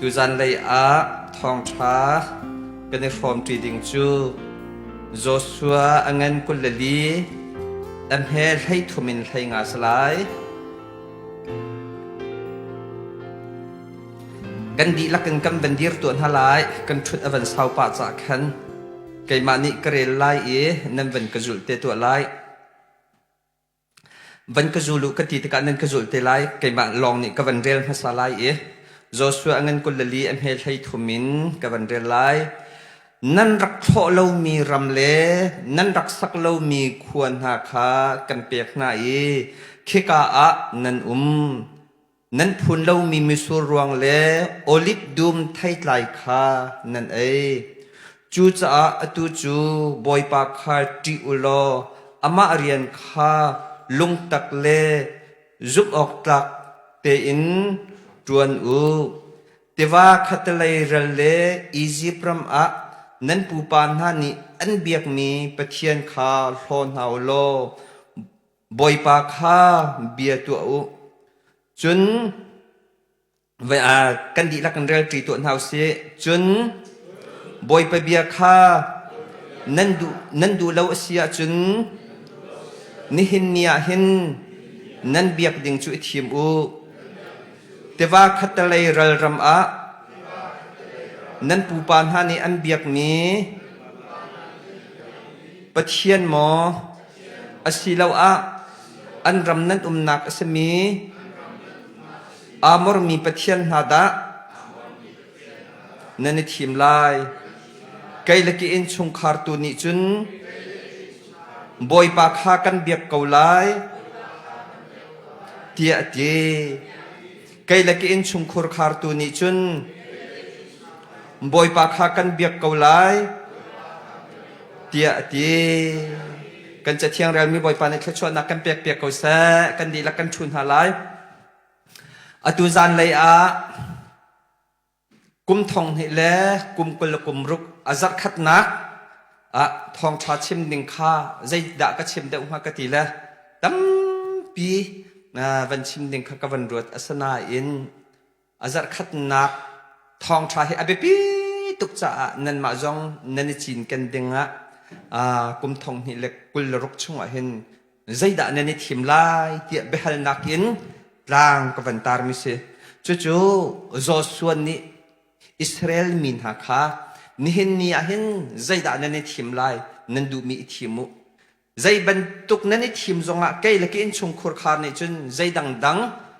Tuzan lei ah thawngṭha kan i hrawmṭi ding cu Joshua a ngan 24 a hme 13 in 15 si lai. Kan dihlak in kan van dir tuah hna lai. Kan ṭhut a van sau pah cah khan keimah nih ka rel lai i nan van ka zulh te tuah lai. Van ka zul u ka ti tikah nan ka zulh te lai. Keimah lawng nih ka van rel hmasa lai i Joshua a ngan 24 a hme 13 in ka van rel lai. Nan rak thlawh lomi ram le nan rak sak lomi khua hna kha kan pek hna i khika ah nan um. Nan phun lomi mitsur ruang le oliv dum theitlai kha nan ei. Cucaah atu cu Bawipa kha ṭih u law amah rian kha lungtak le zumhawktlak tein ṭuan u. Tiva khattelei ral le Izipt ram ah nan pupa hna nih an biakmi Pathian kha hlaw hna u law Bawipa kha bia tuah u. Cun kan dihlak in relṭi tuah hna usih. Cun Bawipa bia kha nan duh, nan duh lo a si ahcun nihin ni ah hin nan biak ding cu i thim u. Tiva khattelei ralram ah nan pupa hna nih an biakmi Pathian maw asiloah an ram nan umnak a simi Amor mi pathian hna dah nan i thim lai. Kei le ka innchungkhar tu nih cun Bawipa kha kan biak ko lai tiah a ti. Kei le ka innchungkhur khartu nih cun Bawipa kha kan biak ko lai tiah a ti. Kan Cathiang relmi Bawipa nih thluachuahnak kan pekpiak ko seh. Kan dihlak kan ṭhu hna lai. Atu zanlei ah kum thong hnih le kum 26 a zarh khatnak ah thawngṭha chim ding kha zeidah ka chim deuh hnga ka ti le tampi van chim ding kha ka van ruat. Asinain a zarhkhatnak thawngṭha hi a biapi tuk caah nanmah zong nan i cinken dingah kum 2026 chungah hin zeidah nan i thim lai tiah biahalnak in tlang ka van tarmi si. Cucu Joshua nih Israel mi hna kha nihin ni ah hin zeidah nan i thim lai nan duhmi i thim u Zei bantuk nan i thim zongah kei le ka innchungkhur khar nih cun zei dangdang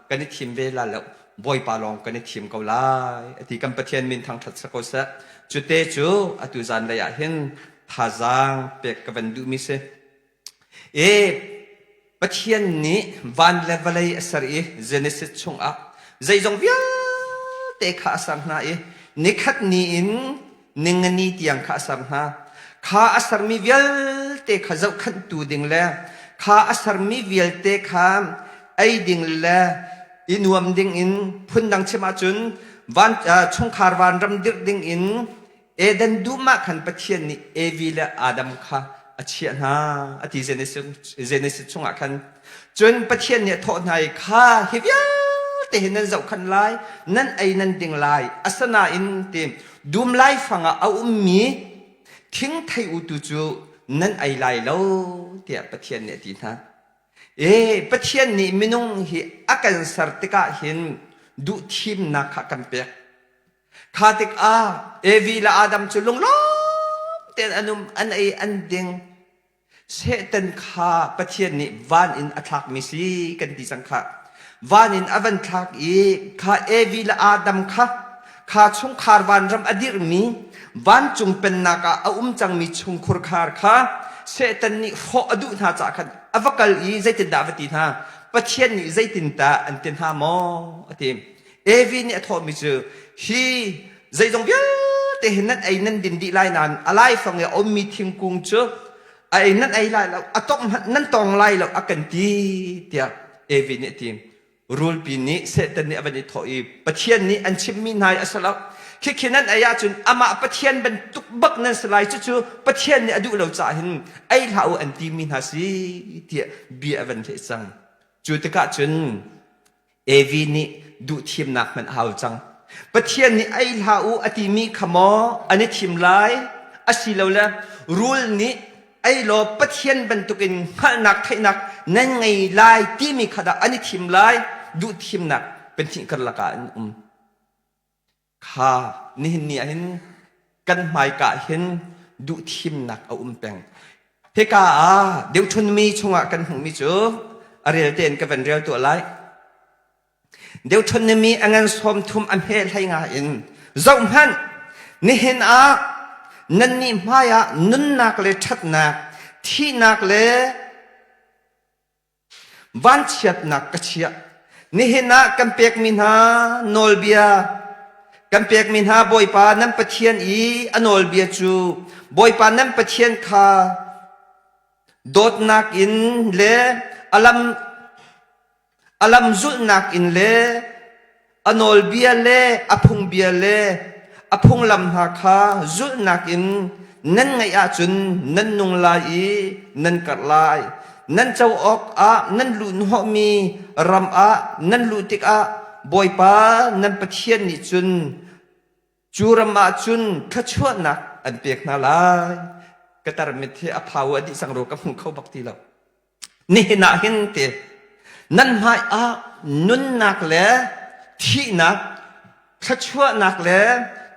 kan i thim ve la lo. Bawipa lawng kan i thim ko lai. Ati kan Pathian min thangṭhat si ko seh. Cute cu atu zanlei ah hin thazaang pek ka van duhmi si. E Pathian nih van le vawlei a ser i Genesis chungah zeizong vialte kha a ser hna i nikhat ni in ningani tiang kha a ser hna. Kha a sermi vialte kha zohkhenhtu ding le kha a sermi vialte kha ei ding le i nuam ding in phundang chim ahcun van chungkhar vanram dirh ding in Eden dum ah khan Pathian nih Evi le Adam kha a chiah hna a ti Genesis chungah khan. Cun Pathian nih a thawh hna i kha hi vialte hi nan zohkhanh lai, nan ei nan ding lai. Asinain ti dum laifang ah a ummi thingthei utu cu nan ei lai lo tiah Pathian nih a ti hna. E Pathian nih minung hi a kan ser tikah hin duhthimnak kha a kan pek. Kha tikah Evi le Adam cu lunglawm tein an um, an ei, an ding. Satan kha Pathian nih van in a thlakmi si kan ti cang khah. Van in a van thlak i kha Evi le Adam kha kha chungkhar vanram a dirhmi vancung pennak ah a um cangmi chungkhur khar kha Satan nih hrawh a duh hna caah khan a va kal i zeitindah a va ti hna? Pathian nih zeitindah an ti hna maw? A ti. Evi nih a thawhmi cu hi zeizong vialte hi nan ei nan din dih lai nain a laifang i a ummi thingkung cu a ei nan ei lai lo a tongh hmanh nan tong lai lo a kan ti tiah Evi nih a ti. Rulpi nih Satan nih a van i thawh i Pathian nih an chimmi hna hi a si lo. Khikhi nan ei ahcun amah Pathian bantuk bak nan si lai cucu Pathian nih a duh lo caah hin ei hlah u an timi hna si tiah bia a van hleh cang. Cu tikah cun Evi nih duhthimnak hmanh a hau cang. Pathian nih ei hlah u a timi kha maw an i thim lai asilole rul nih ei law Pathian bantukin hngalhnak theihnak nan ngei lai timi kha dah an i thim lai duh thimnak pahnih karlak ah an um. Kha nihin ni ah hin kan hmaika hin duh thimnak a um peng. Hika ah Deuteronomy chungah kan hmuhmi cu a rel tein ka van rel tuah lai. Deuteronomy a ngan 30 a hme hlei nga in zohhmanh nihin ah nannih hmaiah nunnak le ṭhatnak thihnak le vanchiatnak ka chiah nihin ah kan pekmi hna nawlbia kan pekmi hna Bawipa nan Pathian i a nawlbia cu Bawipa nan Pathian kha dawtnak in le a lam A lam zulhnak in le a nawlbia le a phungbia le a phunglam hna kha zulhnak in nan ngaih ahcun nan nung lai i nan karh lai. Nan co awkah nan luhhnawhmi ram ah nan luh tikah Bawipa nan Pathian nih cun cu ram ah cun thluachuahnak an pek hna lai. Ka tarmit hi a phau a dih cang rua ka hmu kho bak ti lo. Nihin ah hin ti nan hmai ah nunnak le thihnak thluachuahnak le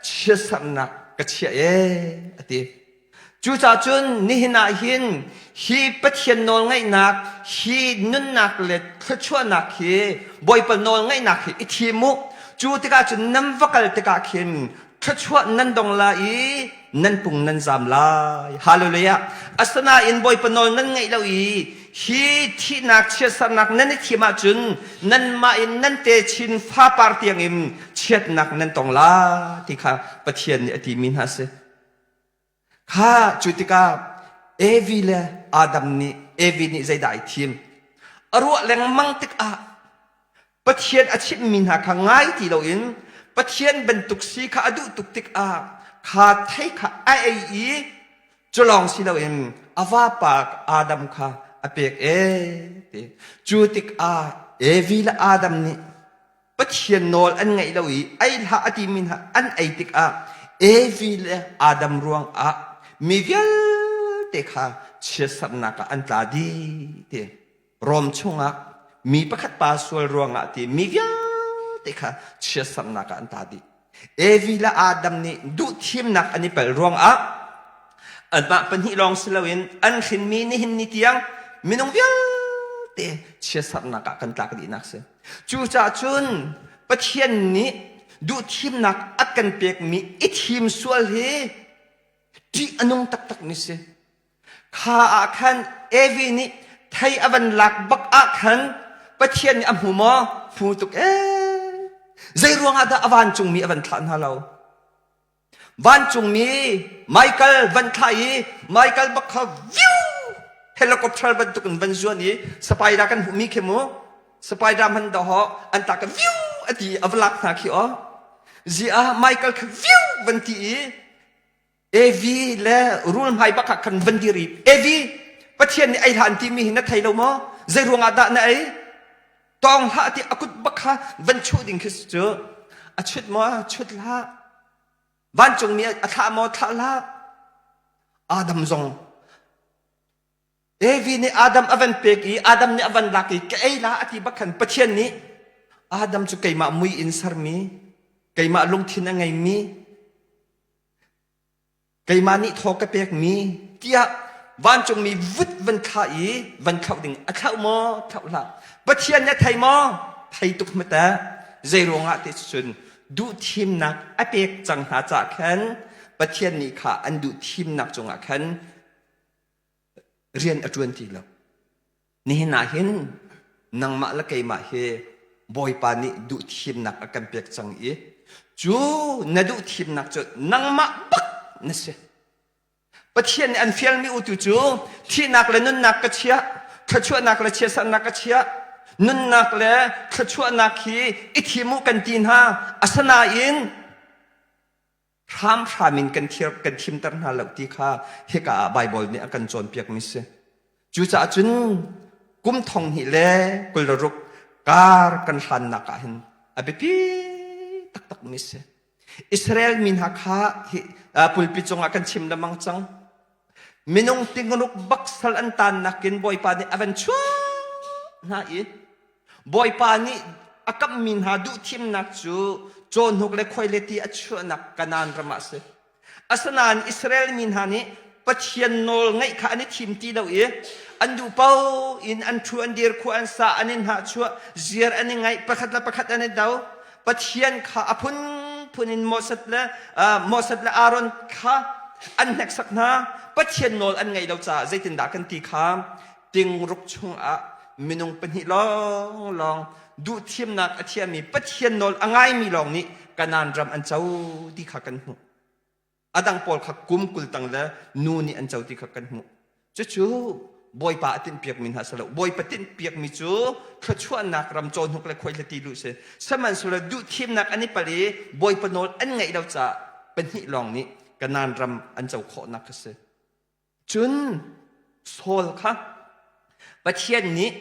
chiatsernak ka chiah ee a ti. Cucaah cun nihin ah hin hi Pathian nawlngaihnak hi nunnak le thluachuahnak hi Bawipa nawlngaihnak hi i thim u. Cu tikah cun nan va kal tikah khin thluachuah nan dong lai i nan pung nan zam lai. Hallelujah. Asinain Bawipa nawl nan ngaih lo i hi thihnak chiatsernak nan i thim ahcun nanmah in nan techin fapar tiangin chiatnak nan tong lai ti kha Pathian nih a timi hna si. Kha cu tikah Evi le Adam nih Evi nih zeidah ai thim? A ruah lengmang tikah Pathian a chimhmi hna kha ngai ti loin Pathian bantuk si kha a duh tuk tikah kha thei kha a ei i cu lawng si loin a vapa Adam kha a pek ee ti. Cu tikah Evi le Adam nih Pathian nawl an ngaih lo i ei hlah a timi hna an ei tikah Evi le Adam ruangah mi vialte kha chiatsernak ah an tla dih ti. Rom chungah mi pakhat pa sual ruangah ti mi vialte kha chiatsernak ah an tla dih. Evi le Adam nih duhthimnak an i palh ruangah anmah pahnih lawng si loin an hrinmi nihin ni tiang minung vialte chiatsernak ah kan tlak dihnak si. Cucaah cun Pathian nih duhthimnak a kan pekmi i thim sual hi ṭih a nung taktakmi si. Kha ah khan Evi nih thei a van lak bak ah khan Pathian nih a hmu maw? Hmu tuk ee. Zei ruangah dah a vancungmi a van thlah hna lo? Vancungmi Michael van thlah i Michael bak kha viu helicopter bantuk in van zuan i spider kan hmuhmi khi mu spider man dah ho an ta ka viu a ti a va lak hna khi o zia Michael kha viu van ti i Evi le rul hmai bak ah khan van dir i Evi Pathian nih ei hlah an timi hi na thei lo maw zei ruangah dah na ei tawng hlah ti a kut bak kha van chuh ding khi cu a chut maw chut hlah vancungmi a thlah maw thlah hlah Adam zong Evi nih Adam a van pek i Adam nih a van lak i ka ei la a ti bak khan Pathian nih Adam cu keimah mui in sermi keimah lungthin a ngeimi Keimah nih thaw ka pekmi tiah vancungmi vut van thlah i van thlauh ding a thlauh maw thlauh hlah Pathian nih a thei maw thei tuk hmata zei ruangah ti cun duhthimnak a pek cang hna caah khan Pathian nih kha an duhthimnak cungah khan rian a ṭuan ti lo Nihin ah hin nangmah le keimah hi Bawipa nih duhthimnak a kan pek cang i cu na duhthimnak cu nangmah bak na si. Pathian nih an fialmi utu cu thihnak le nunnak ka chiah, thluachuahnak le chiatsernak ka chiah, nunnak le thluachuahnak hi i thim u kan ti hna. Asinain hramhram in kan thir kan thimter hna lo ti kha hika ah Baibal nih a kan cawnpiakmi si. Cucaah cun kum thong hnih le 26 kar kan hlannak ah hin a biapi taktak. tukmi si. Israel mi hna kha hi pulpit cungah kan chim lengmang cang. Minung tingruk bak sal an tan nakin Bawipa nih a van chuah hna i Bawipa nih a kamhmi hna duhthimnak cu cawhnuk le khuaileti a chuahnak Kanaan ram ah a si. Asinain Israel mi hna nih Pathian nawl ngaih kha an i thim ti lo i an duh paoh in an ṭhu an dir khua an sa an i hnahchuah ziar an i ngaih pakhat le pakhat an i do. Pathian kha a phunphun in Moses le Moses le Aaron kha an hneksak hna. Pathian nawl an ngaih lo caah zeitindah kan ti kha tingruk chungah minung pahnih lawnglawng duhthimnak a thiami Pathian nawl a ngaimi lawng nih Kanaan ram an co ti kha kan hmuh. A dang pawl kha kum 20 tang le nu nih an co ti kha kan hmuh. Cucu Bawipa a tinhpiakmi hna si lo. Bawipa tinhpiakmi cu thluachuahnak ram cawhnuk le khuaihlati luh si. Sihmanhsehlaw duhthimnak an i pal i Bawipa nawl an ngaih lo caah pahnih lawng nih Kanaan ram an co khawhnak kha si. Cun Saul kha Pathian nih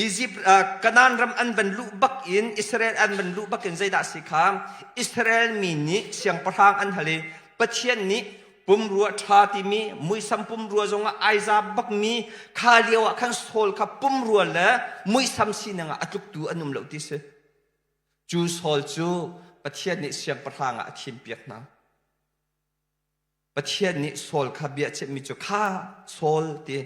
Izipt Kanaan ram an van luh bak in Israel an van luh bak in zeidah si kha Israel mi nih siangpahrang an hal i Pathian nih pumrua ṭha timi muisam pumrua zongah ai za bakmi kha lio ah khan Saul kha pumrua le muisam sining ah a tluktu an um lo ti si. Cu Saul cu Pathian nih siangpahrang ah a thimpiak hna. Pathian nih Saul kha bia a chimhmi cu kha Saul ti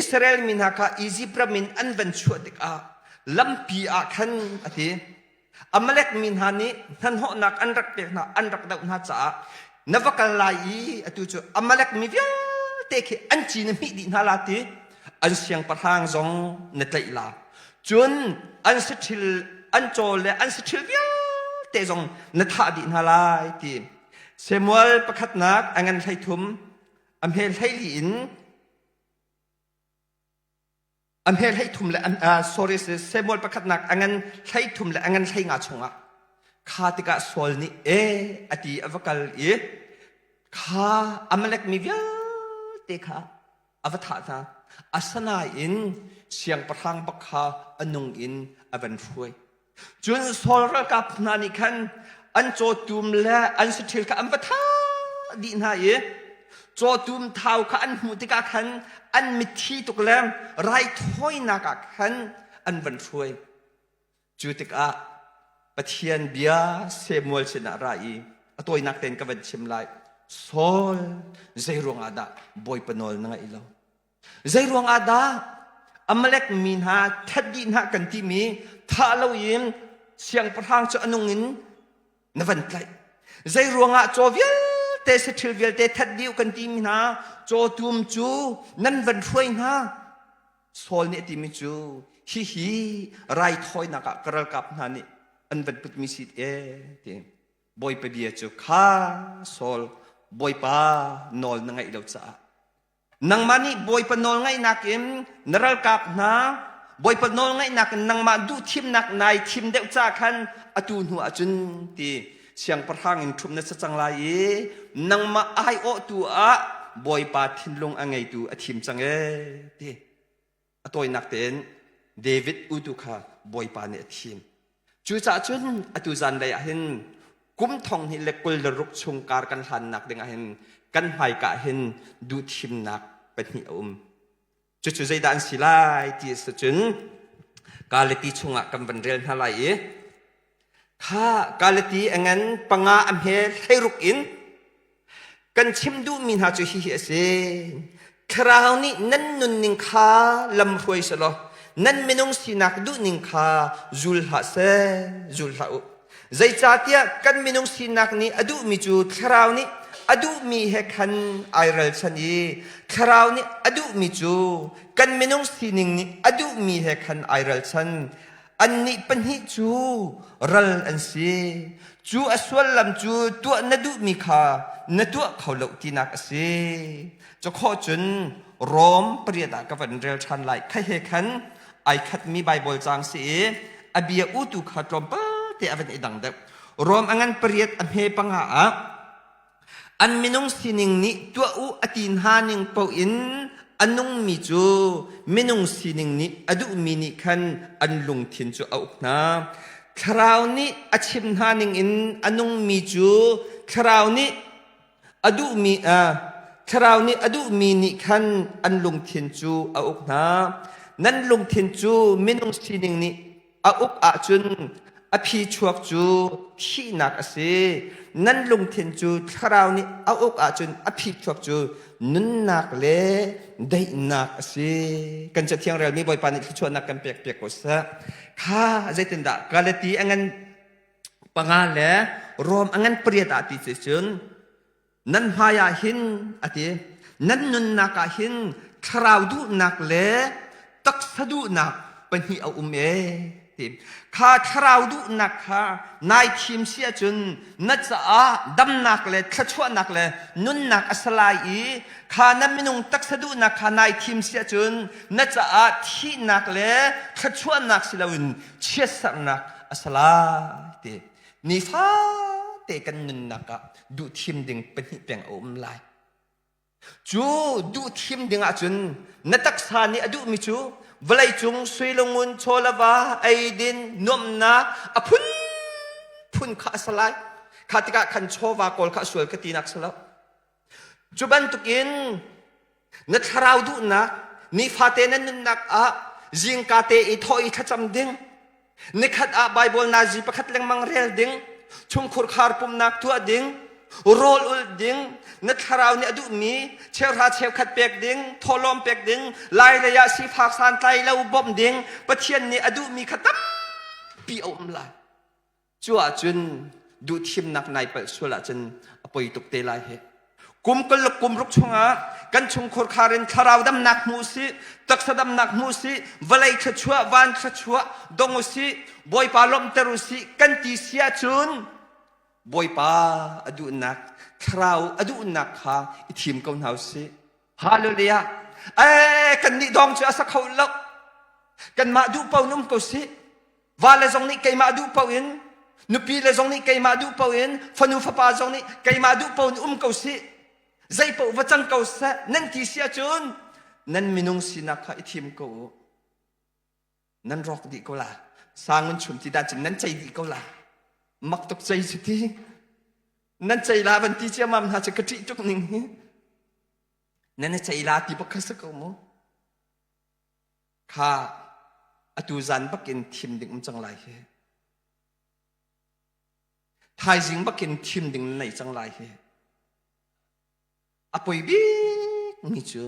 Israel mi hna kha Izipt ram in an van chuah tikah lampi ah khan a ti Amalek mi hna nih hnahnawhnak an rak pek hna an rak doh hna caah na va kal lai i atu cu Amalek mi vialte khi an ci na hmih dih hna la ti an siangpahrang zong na tlaih la cun an saṭhil an caw le an saṭhil vialte zong na thah dih hna lai ti Samuel pakhatnak a ngan 13 a hme 14 in a hme 13 le sorry Samuel pakhatnak a ngan 13 le a ngan 15 chungah kha tikah Saul nih e a ti a va kal i kha Amalek mi vialte kha a va thah hna. Asinain siangpahrang bak kha a nung in a van hruai. Cun Saul ralkap hna nih khan an cawtum le an saṭhil kha an va thah dih hna i cawtum thau kha an hmuh tikah khan an mitthi tuk le raithawinak ah khan an van hruai. Cu tikah Pathian bia Samuel sinah ra i a tawinak tein ka van chim lai. Saul, zei ruangah dah Bawipa nawl na ngaih lo? Zei ruangah dah Amalek mi hna that dih hna kan timi thah loin siangpahrang cu a nung in na van tlaih? Zei ruangah caw vialte saṭhil vialte that dih kan timi hna cawtum cu nan van hruai hna? Saul nih a timi cu hihi raithawinak ah ka ralkap hna nih an van putmi si e ti. Bawipa bia cu kha Saul Bawipa nawl na ngaih lo caah nangmah nih Bawipa nawl ngaihnak in na ralkap hna Bawipa nawl ngaihnak in nangmah duhthimnak nai thim deuh ca khan atu hnu ahcun ti siangpahrang in ṭhum na si cang lai i nangmah aiawhtu ah Bawipa thinlung a ngeitu a thim cang ee ti a tawinak tein David utu kha Bawipa nih a thim. Cucaah cun atu zanlei ah hin kum 2026 chung kar kan hlannak ding ah hin kan hmaika hin duhthimnak pahnih a um. Cucu zeidah an si lai ti a si cun Galati chungah kan van rel hna lai i kha Galati a ngan panga a hme 16 in Kan chim duhmi hna cu hihi a si. Thlarau nih nan nunning kha lamhruai selaw nan minung sinak duhning kha zul hlah seh, zul hlah u. Zeicahtiah kan minung sinak nih a duhmi cu Thlarau nih a duhmi he khan ai ralchan i Thlarau nih a duhmi cu kan minung sining nih a duhmi he khan ai ralchan. Annih pahnih cu ral an si. Cu a suallam cu tuah na duhmi kha na tuah kho lo tinak a si. Cakhawh cun Rom pariat ah ka van rel ṭhan lai. Kha he khan ai khatmi Baibal caang si i a bia utu kha tlawmpal te a van i dang deuh. Rom a ngan pariat a hme panga ah An minung sining nih tuah u a ti hna ning paoh in a nungmi cu minung sining nih a duhmi nih khan an lungthin cu a uk hna. Thlarau nih a chim hna ningin a nungmi cu Thlarau nih a duhmi Thlarau nih a duhmi nih khan an lungthin cu a uk hna. Nan lungthin cu minung sining nih a uk ahcun a phichuak cu thihnak a si. Nan lungthin cu Thlarau nih a uk ahcun a phichuak cu nunnak le daihnak a si. Kan Cathiang relmi Bawipa nih thluachuahnak kan pek piak ko seh. Kha zeitindah Galati a ngan panga le Rom a ngan pariat ah ti si cun nan hmai ah hin a ti nan nunnak ah hin thlarau duhnak le taksa duhnak pahnih a um ee ti kha thlarau duhnak kha nai thim si ahcun na caah damnak le thluachuahnak le nunnak a si lai i kha na minung taksa duhnak kha nai thim si ahcun na caah thihnak le thluachuahnak si loin chiatserhnak a si lai ti nifate kan nunnak ah duhthim ding pahnih peng a um lai. Cu duhthim ding ahcun na taksa nih a duhmi cu vawleicung suilungun chawlava eidin nuamhnak a phunphun kha a si lai. Kha tikah khan chawva kawl kha a sual ka tinak si lo. Cu bantukin na thlarau duhnak nifate na nunnak ah zingka te i thawh i thlacam ding nikhat ah Bible nazi pakhat lengmang rel ding chungkhur khar pumnak tuah ding rawl ulh ding na thlarau nih a duhmi cheuhra cheukhat pek ding thawhlawm pek ding lai lei ah sifak santlai lo bawmh ding Pathian nih a duhmi kha tampi a um lai Cu ahcun duhthimnak nai palh sual ahcun a poi tuk te lai hi. Kum kul kum ruk chungah kan chungkhur khar in thlarau damnak hmu usih, taksa damnak hmu usih, vawlei thluachuah, van thluachuah dong usih, Bawipa lawmhter usih kan ti si ahcun Bawipa a duhnak, thlarau a duhnak kha i thim ko hna usih. Hallelujah. Eh, kan nih dong cu a sa kho lo. Kanmah duh paoh in um ko sih. Vale zong nih keimah duh paoh in, nupi le zong nih keimah duh paoh in, fanu fapa zong nih keimah duh paoh in um ko sih. Zei paoh va cang ko seh nan ti si ahcun nan minung sinak kha i thim ko u. Nan rawk dih ko la. Sangun chum ti dan cun nan cei dih ko la. Mak tuk cei cu ti. Nan cei la van ti ciamam hna cu ka ṭih tuk ning hi. Nan i cei la ti bak kha si ko mu. Kha atu zan bakin thim ding um cang lai hi. Thaizing bakin thim ding nei cang lai hi. A poi bik mi cu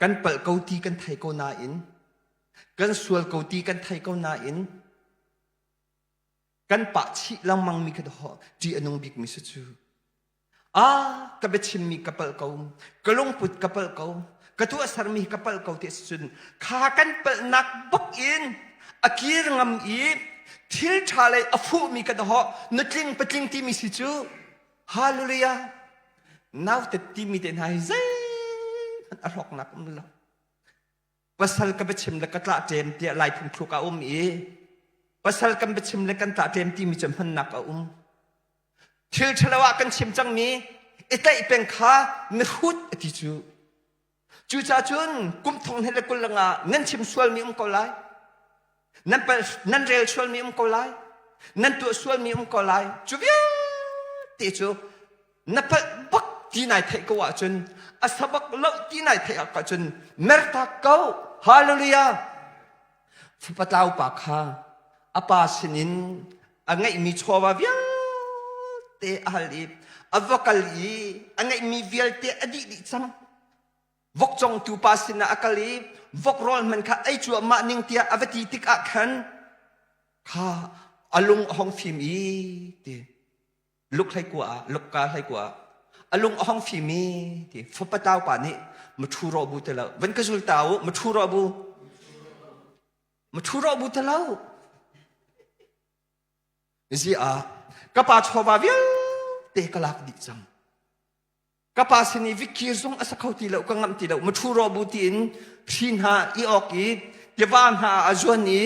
kan palh ko ti kan thei ko nain kan sual ko ti kan thei ko nain kan pah chih lengmang mi kha ṭih a nung bik mi si cu. Ah, ka biachimmi ka palh ko, ka lungput ka palh ko, ka tuahsermi ka palh ko ti a si cun kha kan palhnak bak in a kir ngam i thil ṭha lei a fuhmi ka dawh nutling patling timi si cu hallelujah nautet timi te hna hi zeihmanh a hlawknak um lo pasal ka biachim le ka tlah ṭem tiah lai phungthluk a um i pasal kan biachim le kan tlah ṭem timi cu hmannak a um Thil ṭhalo ah kan chim cangmi i tlaih peng kha mihrut a ti cu. Cucaah cun kum thong hnih le 20 ah nan chim sualmi um ko lai. Nan palh, nan rel sualmi um ko lai. Nan tuah sualmi um ko lai. Cu vialte cu na palh bak ti nai theih ko ahcun a sabak lo ti nai theih ahcun mertak ko. Hallelujah. Fapa tlau pa kha a pa sinin a ngeihmi chawva vialte a hal i a va kal i a ngeihmi vialte a dih dih cang. Vok congtu pa sinah a kal i vok rawl hmanh kha ei cuahmah ning tiah a va ti tikah khan kha a lung a hong fim i ti luk hlei kua ah lukka hlei kua ah a lung a hong fim i ti fapa tau pa nih ma ṭhu rawh bu te lo van ka zul ta u ma ṭhu rawh bu ma ṭhu rawh bu te lo zi ah ka pa chawva vialte ka lak dih cang Ka pa sin i vikir zong a sa kho ti lo, ka ngamh ti lo. Maṭhu rawh bu tiin hri hna i awk i tiva hna a zuan i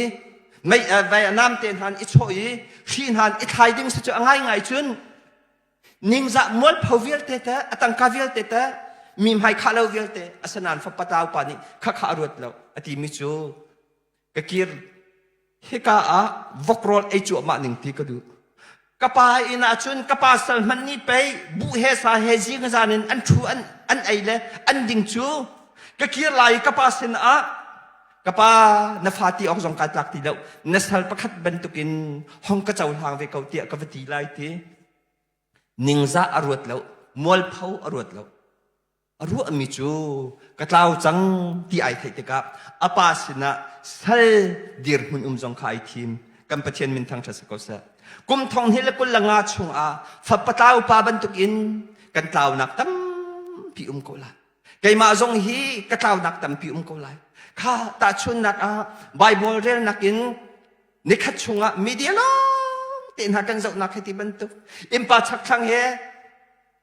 mei vai namte hna i chawh i hri hna i thlai ding si cu a ngaingai cun ningzah mualpho vialte te a tangka vialte te mi hmai khah lo vialte asinain fapa tau pa nih khakha a ruat lo a timi cu ka kir. Hika ah vok rawl ei cuahmah ning ti ka duh. Ka pa inn ah cun ka pa sal hmanh nih pei buh he sa he zing zan in an ṭhu an, an ei le an ding cu ka kir lai i ka pa sin ah ka pa na fa ti awk zong kai tlak ti lo na sal pakhat bantukin hong ka cohlang ve ko tiah ka va ti lai ti ningzah a ruat lo mualpho a ruat lo A ruahmi cu ka tlau cang ti ai theih tikah a pa sinah sal dirhmun um zong kha ai thim. Kan Pathian min thangṭhat si ko seh. Kum thong hnih le 25 chungah fapa tlau pa bantukin kan tlaunak tampi um ko lai. Keimah zong hi ka tlaunak tampi um ko lai. Kha tahchunnak ah Bible relnak in nikhat chungah media lawng te hna kan zohnak hei ti bantuk innpa chakthlang he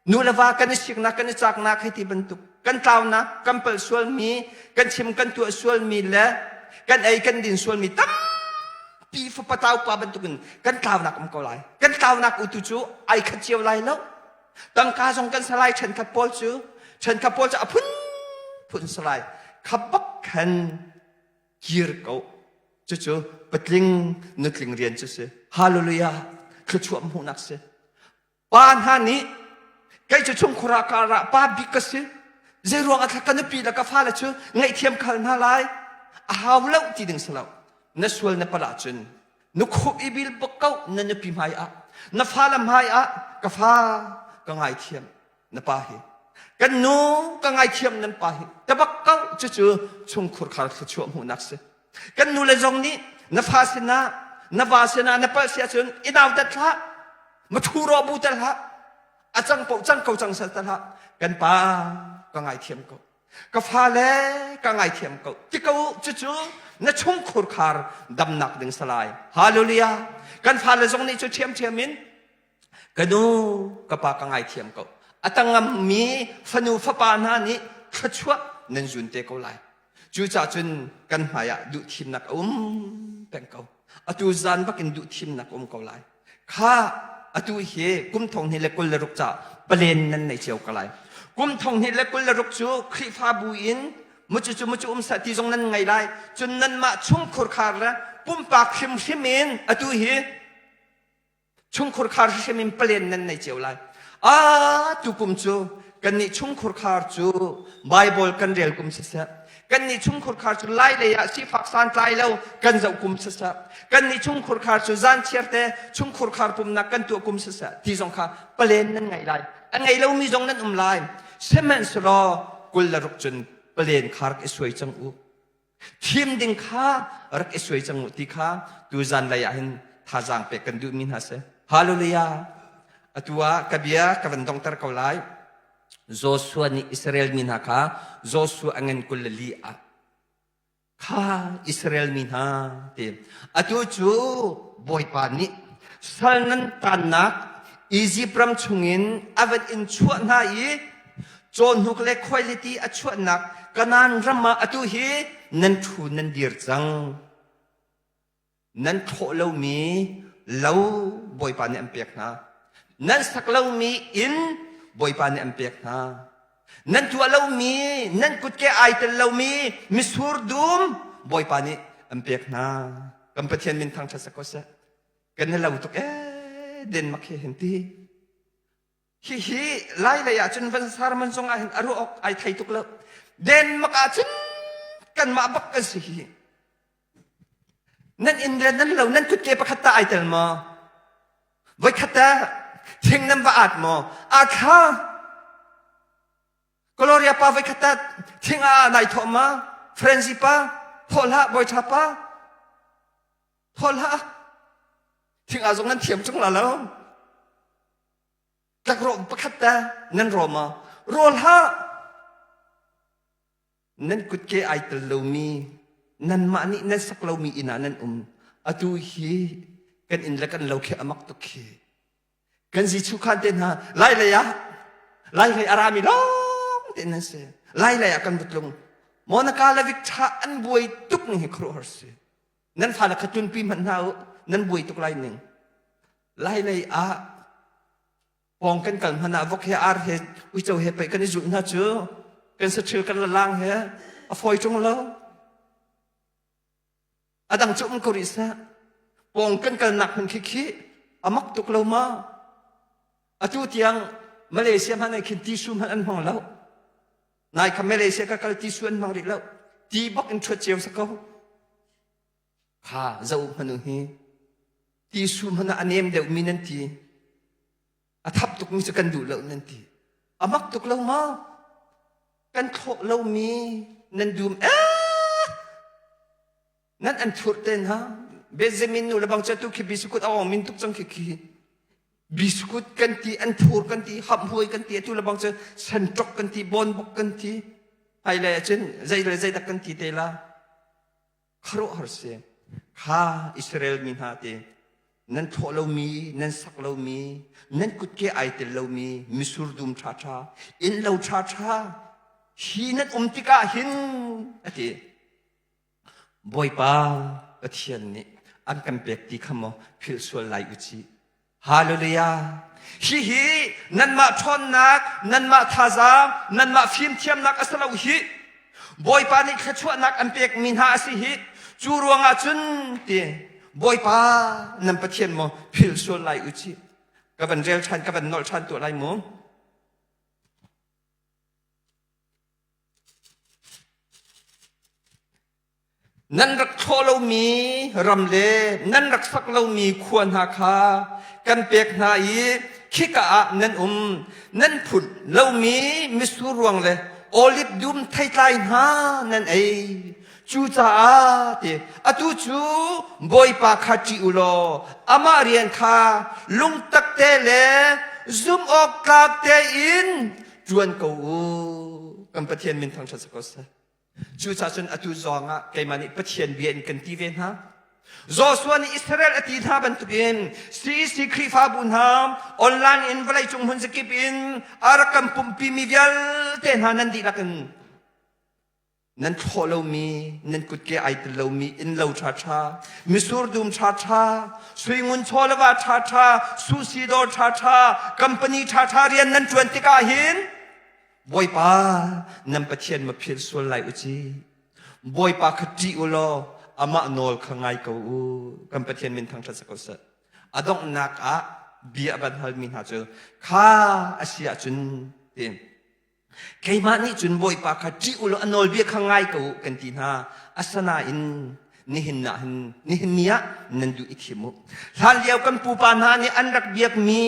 Nu le va kan i siknak kan i caknak hei ti bantuk kan tlaunak kan palh sualmi kan chim kan tuah sualmi le kan ei kan din sualmi tampi fapa tlau pa bantukin kan tlaunak um ko lai kan tlaunak utu cu ai khat cio lai lo tangka zong kan salai ṭhenkhat pawl cu ṭhenkhat pawl cu a phun phun salai kha bak khan kir ko cucu patling nutling rian cu si hallelujah thluachuah hmuhnak si Pa hna nih kei cu chungkhur ah kar ah pa bik ka si. Zeiruang ah ka nupi le ka fale cu ngaihthiam khal hna lai? A hau lo ti ding si lo. Na sual na palh ahcun na khup i bil bak ko na nupi hmai ah. Na fale hmai ah ka fa ka ngaithiam na pa hi. Kan nu ka ngaithiam nan pa hi. Ka bak ko cucu chungkhur khar thluachuah hmuhnak si. Kan nu le zong nih na fa sinah na va sinah na palh si ahcun i nautat hlah. Mathu ro bu tel hlah. A cang po cang ko cang sal tel hlah. Kan pa ka ngaithiam ko. Ka fale ka ngaithiam ko. Ti ko cucu na chungkhur khar damnak ding salai. Hallelujah. Kan fale zong nih cu ṭhiamṭhiam in ka nu ka pa ka ngaithiam ko. A tangam mi fanu fapa hna nih thluachuah nan zun te ko lai. Cucaah cun kan hmaiah duhthimnak a um peng ko. Atu zan bak in duhthimnak a um ko lai. Kha atu hi kum thong hnih le 26 ca palen nan nei cio ko lai. Kum thong hnih le 26 cu Khrihfabu in mucu cu mucu um seh ti zong nan ngei lai. Cun nanmah chungkhur khar le pumpak hrimhrim in atu hi chungkhur khar hrim in palen nan nei cio lai a tukum cu kannih chungkhur khar cu Bible kan rel kum siseh kannih chungkhur khar cu lai lei ah sifak santlai lo kan zoh kum siseh kannih chungkhur khar cu zan chiar te chungkhur khar pumnak kan tuah kum siseh ti zong kha palen nan ngei lai a ngei lomi zong nan um lai sihmanhsehlaw 26 cun palen khar i suai cang u Thim ding kha rak i suai cang u ti kha tu zanlei ah hin thazaang pek kan duhmi hna si. Hallelujah! Atu ah ka bia ka van dongter ko lai. Joshua nih Israel mi hna kha Joshua a ngan 24 ah kha Israel mi hna ti atu cu Bawipa nih sal nan tannak Izipt ram chungin a van in chuah hna i Cawhnuk le khuailiti a chuahnak Kanaan ram ah atu hi nan ṭhu nan dir cang. Nan thlawh lomi lo Bawipa nih an pek hna. Nan sak lomi inn Bawipa nih an pek hna. Nan tuah lomi, nan kutke ai tel lomi mitsur dum Bawipa nih an pek hna. Kan Pathian min thangṭhat sek ko seh. Kan i lo tuk ee Denmark hi hin ti. Hihi Lai lei ahcun van sarman zong ah hin a ruah awk ai thei tuk lo. Denmark ahcun kanmah bak kan si hi. Nan inn le nan lo nan kutke pakhat ta ai tel maw? Voikhat ta thing nan va at maw? A thla Gloria pa voikhat ta thing ah nai thawh ma? Frenzy pa thawh hlah bawi tha pa thawh hlah thing ah zong nan thiam chung la lo. Tlakrawh pakhat te nan raw maw? Raw hlah! Nan kutke ai tel lomi, nanmah nih nan sak lomi inn ah nan um. Atu hi kan inn le kan lo khi a mak tuk khi. Kan zichu khan te hna lai lei ah lai lei a rami lawng te nan si. Lai lei ah kan va tlung. Monica le Victor an buai tuk ning hi khuaruahhar si. Nan fale kha tlunpi hmanh hna u, nan buai tuk lai ning. Lai lei ah pawng kan kal hmanh ah vok he ar he uico he pei kan i zulh hna cu kan saṭhil kan lalang he a fawi ṭung lo. A dang cu um ko rih seh. Pawng kan kalnak hmun khi khi a mak tuk lo ma? Atu tiang Malaysia hmanh ah khin tisu hmanh an hmang lo. Nai kha Malaysia ka kal tisu an hmang rih lo. Ti bak in ṭhuat cio sa ko. Kha zoh hmanh u hi. Tisu hmanh ah a nem deuhmi nan ti. A thap tukmi cu kan duh lo nan ti. A mak tuk lo maw? Kan thlawh lomi nan dum eh! Nan an thurh te hna. Benjamin nu le bang cu tu khi bisukut a ong min tuk cang khi khi. Bisukut kan ti, an thur kan ti, hamhuai kan ti, atu le bang cu senṭok kan ti, bonbok kan ti. Hai le cun zei le zei dak kan ti te la. Khuaruahhar si. Kha Israel mi hna ti nan thlawh lomi, nan sak lomi, nan kutke ai tel lomi misur dum ṭhaṭha, innlo ṭhaṭha hi nan um tikah hin a ti. Bawipa Pathian nih an kan pek ti kha maw philh sual lai u cih. Hallelujah! Hihi nanmah ṭhawnnak, nanmah thazaang, nanmah fimthiamnak a si lo hi. Bawipa nih thluachuahnak an pekmi hna a si hi. Cu ruangah cun ti Bawipa nan Pathian maw philh sual lai u cih. Ka van rel ṭhan, ka van nolh ṭhan tuah lai mu. Nan rak thlawh lomi ram le nan rak sak lomi khua hna kha kan pek hna i khika ah nan um. Nan phun lomi mitsur ruang le oliv dum theitlai hna nan ei. Cucaah ti atu cu Bawipa kha ṭih u law amah rian kha lungtak te le zumhawktlak tein ṭuan ko u. Kan Pathian min thangṭhat si ko seh. Cucaah cun atu zong ah keimah nih Pathian bia in kan ti ve hna. Joshua nih Israel a ti hna bantukin CEC Khrihfabu hna online in vawleicung hmun zakip in a rak kan pumhpimi vialte hna nan dihlak in nan thlawh lomi, nan kutke ai tel lomi innlo ṭhaṭha, misur dum ṭhaṭha, suingun chawleva ṭhaṭha, susi dawr ṭhaṭha, company ṭhaṭha rian nan ṭuan tikah hin Bawipa nan Pathian ma philh sual lai u ci. Bawipa kha ṭih u law amah nawl kha ngai ko u. Kan Pathian min thangṭhat si ko seh. A donghnak ah bia a van halmi hna cu kha a si ahcun ti keimah nih cun Bawipa kha ṭih u law a nawlbia kha ngai ko u kan ti hna. Asinain nihin ah hin nihin ni ah nan duh i thim u hlan lio kan pupa hna nih an rak biakmi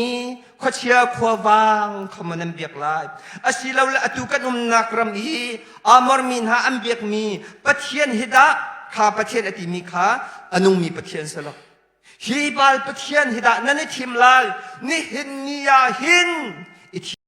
khuachia khuavang kha maw nan biak lai asilole atu kan umnak ram i Amor mi hna an biakmi Pathian hi dah kha Pathian a timi kha a nungmi Pathian si lo hi Baal Pathian hi dah nan i thim lai nihin ni ah hin i thim.